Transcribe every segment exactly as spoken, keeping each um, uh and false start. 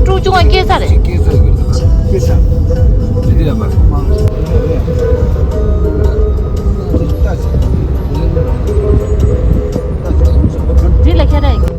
ཀྲུའུ་ཅུང་ཨ་སྐྱེས་ས་རེད། སྐྱེས་ས་ཡོད་ད། སྐྱེས་ས། འདི་དེ་ཡ་མ་རེད། འདི་ལ་ཁྱེད་རང་ཡིན།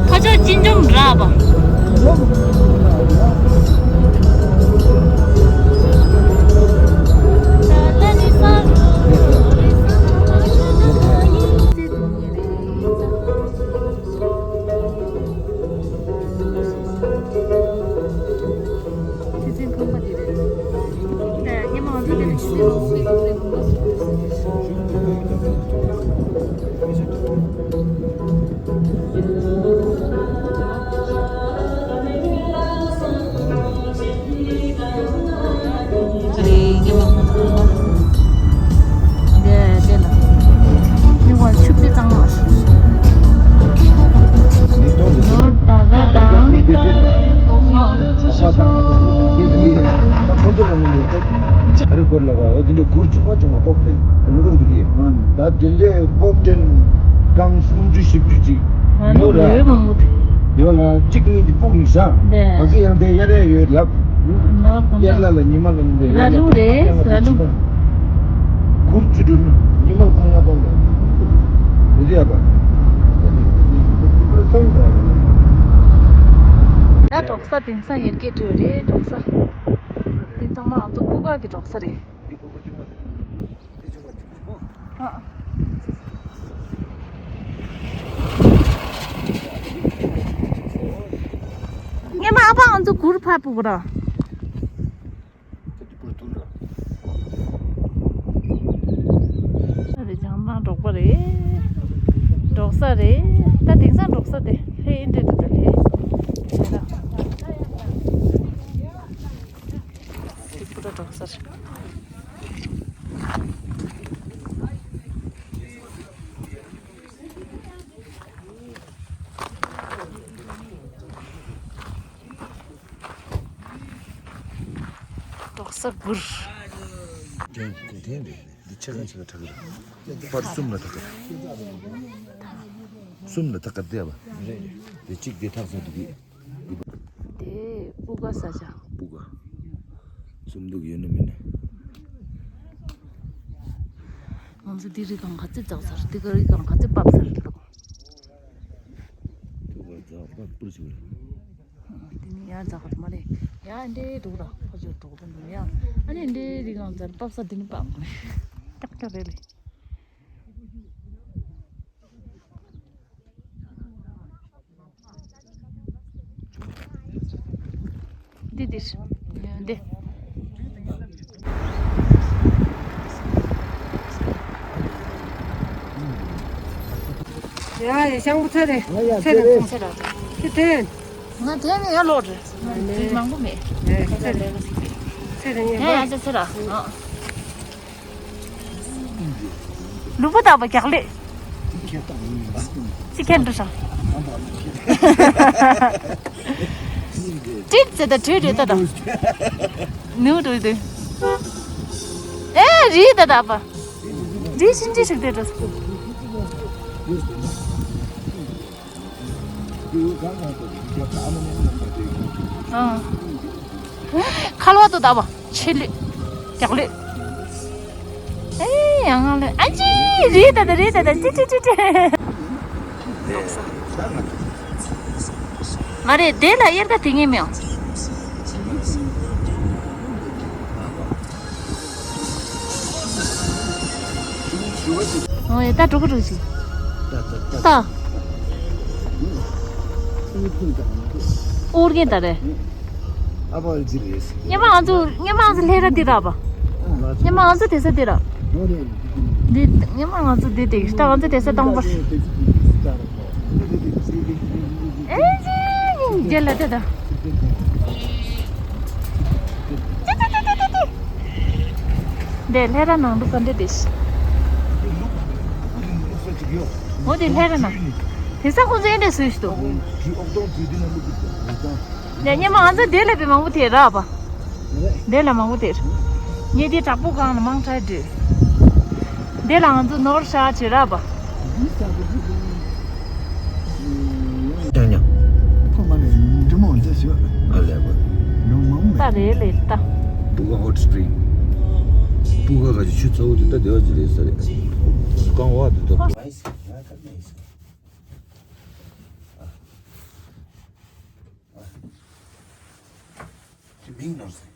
ཁ་ཆག་ཅི་འཇོམས་རག་པ། ཆུ་ཚན་ཁང་པ་དེ་རེད། ད་སྔོན་མ་ང་ཚོ་དེ་ནས་ཆུ་ཚན་ཁང་པ་དེ་རེད། ཨ་རི་སྐོར་ལ་བ་འོ་དེ་འདྲ་གུར་ཆུང་མ་ཆུང་མ་པོབ་ཏེན་ལུག་འདུག་གི། ད་དེ་འདྲའི་པོབ་ཏེན་གང་སུམ་ཅུ་བཞི་བཅུ་ཅིག་ཡོད་ར། ཡོད་མང་པོ་ཡོད་ལ་གཅིག་གཉིས་དེ་ཕུག་མི་ཤ་ག་གི་ཡང་དེ་གཡར་ཡ་ཡོད་ལབ། གཡར་ལ་ལ་ཉི་མ་ལ་ཉི་མ་ར་ལུག་རེད། ར་ལུག་གུར་ཆུང་ཆུང་ཉི་མ་ཁ་ལྔ་པོ་ལ་རེད་ཡ་པ། ད་འབྲོག་ས་དེང་སང་ཡར་རྒྱས་འགྲོ་རེད། འབྲོག་ས་དེ་ཚང་མ་ང་ཚོ་སྤུ་ག་གི་འབྲོག་ས་རེད། སྔོན་མ་ཨ་ཕ་ང་ཚོ་གུར་ཕར་སྤུ་གུ་ར། ཨ་རེ་བྱང་ཐང་འབྲོག་པ་རེད། འབྲོག་ས་རེད། ད་དེང་སང་འབྲོག་ས་དེ་ལྷེ་ཨིན་དྲེ་དུ་ད་ལྷེ། ཏི་པུ་ར་འབྲོག་ས་རེད། འབྲོག་ས་གུར། དེ་དེ་དེ་འདི་ཆ་ཚང་ཆ་ཚང་གྲག་གི་རེད། པར་གསུམ་ལ་གྲག་གི་རེད། གསུམ་ལ་གྲག་གི་རེད་བ། རེད། དེ་གཅིག་དེ་ཐག་ཚང་དུ་གི། དེ་སྤུ་ག་ས་ཆ། སྤུ་ག། སུམ་འདུག་ཡོད་ན་མེད་ན། ང་ཚོ་འདི་རི་སྒང་ག་ཚོད་འཛེགས་ཚར། འདི་ག་རི་སྒང་ག་ཚོད་བབས་ཚར་ལོ། ཐུག་པ་འཛེགས་པ་པུར་ཞིག་རེད། དེ་ནི་ཡར་འཛེགས་པ་མ་རེད། ཡར་འདྲེ་འདུག་ར་ཕ་ཆོས་འགྲོ་གི་འདུག་ཡ། ཨ་ནི་འདྲེ་རི་སྒང་འཛེགས་བབས་ས་འདི་ནི་བབས་མ་རེད། ཀྱག་ཀྱག་རེད་ལེ། འདི་འདིར། འདི། ཡ་ཡ་ཤང་བུ་ཚེ་རེད། ཚེ་རེད། ཚེ་རེད། ཚེ་རེད། ང་དེ་ནས་ཡར་ལོག་རེད། ང་དེ་མང་པོ་མེད། ཚེ་རེད། ཚེ་རེད། ཡ་ཡ་ཚེ་རེད། ལུས་པོ་དག་པ་རྒྱག་ལེ། ཅི་ཁྱེད་འགྲོ་ཤག་ཏིག་ཙེ་ད་དྲོད་རེད་ད་ད། ནུ་རུ་དུ། ཨེ་རི་ད་དག་པ། རི་ཤིན་ཅི་ཞིག་དེ་འགྲོ། ཨང་། ཁ་ལོ་དུ་ད་བ་ཆེ་ལེ། རྒྱག་ལེ། ཨེ་ཡང་ང་ལེ་ཨ་ཅི་རི་ད་ད་རི་ད་ད་ཅི་ཅི་ཅི་ཅི། མ་རེད་དེ་ལ་དབྱར་ཁ་དེ་ངེས་མེད། ཨོ་ཡ་ད་འགྲོ་གི་འགྲོ་གི་ཅིག་ད། ཨོ་རྒན་ད་རེད། སྔོན་མ་ང་ཚོ་སྔོན་མ་ང་ཚོ་ལྷས་ར་འདི་ར་བ། སྔོན་མ་ང་ཚོ་དེ་ས་འདི་ར། འདི་སྔོན་མ་ང་ཚོ་འདི་དེ་ད་ང་ཚོ་དེ་ས་དང་པོ། ཨེ་ཅི་རྒྱལ་ལ་དེ་ད། འདི་ལྷས་ར་ནང་དུ་ག་འདྲ་འདི་ཤི། འོ་དེ་ལྷས་ར་ནང་། དེ་ས་ཁོང་ཚོ་ཨེ་འདྲ་བཟོས་ཤི་འདུག་ཡ་ཉི་མ་ང་ཚོ་དེ་ལ་བི་མང་པོ་དེ་ར་བ། དེ་ལ་མང་པོ་དེ་ར། ངས་དེ་དྲག་པོ་གང་ལ་མང་དྲགས་འདྲི། དེ་ལ་ང་ཚོ་ནོར་ཤ་ཆེ་ར་བ། ཡང་ཡང་། ཕ་མ་ནས་འདྲི་མོ་འདི་ཞུ། ཨ་ལས་པ། ནོར་མང་མེད། ད་རེད་ལས་ད། པུ་ག་ཧོཊ་སི་པི་རིང་། པུ་ག་ག་ཅི་ཆུ་ཚ་བོ་དེ་ད་བདེ་བ་ཅི་རེད་ས་རེད། གང་བ་དེ་ད། མིང་ནོར་སོང་